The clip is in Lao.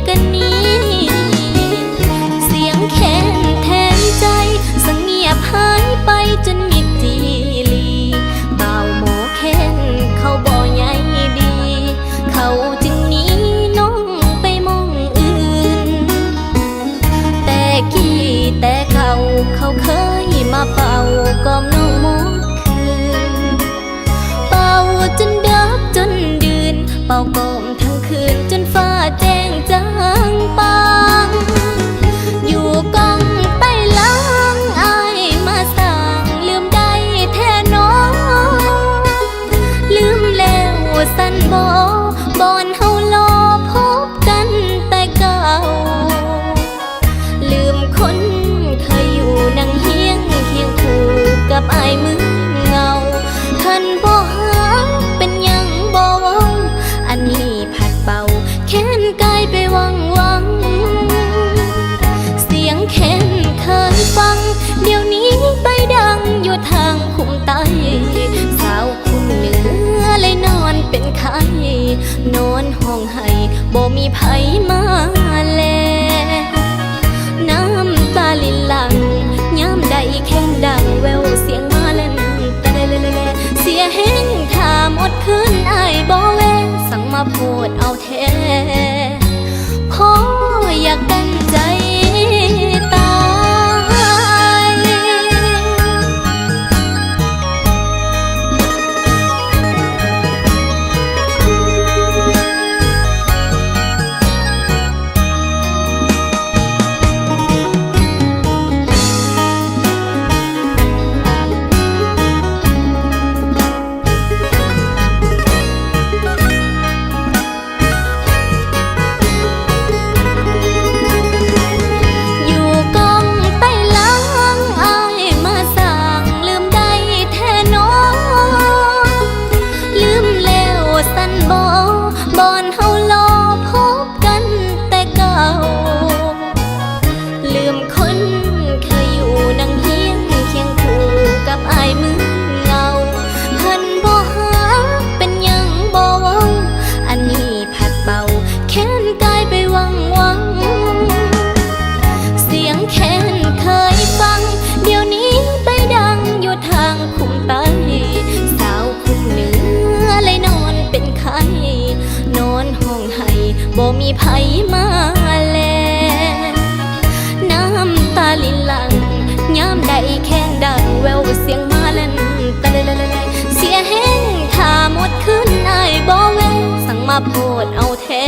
ກັນນີ້ ສຽງແຄນແທນໃຈ ສະຫງຽບຫາຍໄປຈົນມິດຈີ່ຫຼີ່ ບ່າວໝໍແຄນເຂົາບໍ່ໃຍດີ ເຂົາຈຶ່ງໜີນ້ອງໄປໝ່ອງອື່ນ ແຕ່ກີ້ແຕ່ເກົ່າ ເຂົາເຄີຍມາເປົ່າກອມນ້ອງໝົດຄືນ ເປົ່າຈົນເດິກຈົນດື່ນ ເປົ່າກອມທັງຄືນ ຈົນຟ້າແຈ້ງຈາງປາງ ຢູ່ກ້ອງໄຕ້ຫຼັງອ້າຍມາສ້າງ ລືມໄດ້ແທ້ໜໍ ລືມແລ້ວຊັ້ນບໍ ບ່ອນເຮົາລໍພົບກັນແຕ່ເກົ່າ ລືມຄົນເຄີຍຢູ່ນັ່ງຮຽງຄຽງຄູ່ກັບອ້າຍມຶງເຫງົາ ຄັນບໍ່ຮັກເປັນຫຍັງບໍ່ເວົ້າ ອັນນີ້ພັດເປົ່າ ແຄນກາຍໄປວັ່ງໆ ສຽງແຄນເຄີຍຟັງ ດຽວນີ້ໄປດັງຢູ່ທາງຄຸ້ມໃຕ້ ສາວຄຸ້ມເໜືອເລີຍນອນເປັນໄຂ້ ນອນຮ້ອງ ໄຫ້ ບໍ່ມີໃຜມາແລ ນ້ຳຕາລິນຫຼັ່ງ ຍາມໃດແຄນດັງ ແວ່ວສຽງມາແລ່ນ ແຕ່ແລະແລະແລະແລະ ເສຍແຮງຖ້າໝົດຄືນ ອ້າຍບໍ່ແວະ ສັ່ງມາໂພດເອົາແທ້ ພໍຢາກຕັນໃຈຕາຍ. ຢູ່ກ້ອງໄຕ້ຫຼັງອ້າຍມາສ້າງ ລືມໄດ້ແທ້ໜໍ ລືມແລ້ວຊັ້ນບໍ ບ່ອນເຮົາລໍພົບກັນແຕ່ເກົ່າ ລືມຄົນເຄີຍຢູ່ນັ່ງຮຽງຄຽງຄູ່ກັບອ້າຍມຶງເຫງົາ ເພິ່ນບໍ່ຮັກເປັນຫຍັງບໍ່ເວົ້າ ອັນນີ້ ພັດເປົ່າ ແຄນກາຍໄປວັ່ງໆ ສຽງແຄນເຄີຍຟັງ ດຽວນີ້ໄປດັງຢູ່ທາງຄຸ້ມໃຕ້ ສາວຄຸ້ມເໜືອເລີຍນອນເປັນໄຂ້ ນອນຮ້ອງໄຫ້ ບໍ່ມີໃຜມາແລ ນ້ຳຕາລິນຫຼັ່ງ ຍາມໃດແຄນດັງ ແວ່ວສຽງມາແລ່ນ ແຕ່ແລະແລະແລະແລະ ເສຍແຮງຖ້າໝົດຄືນ ອ້າຍບໍ່ແວະ ສັ່ງມາໂພດເອົາ ແທ້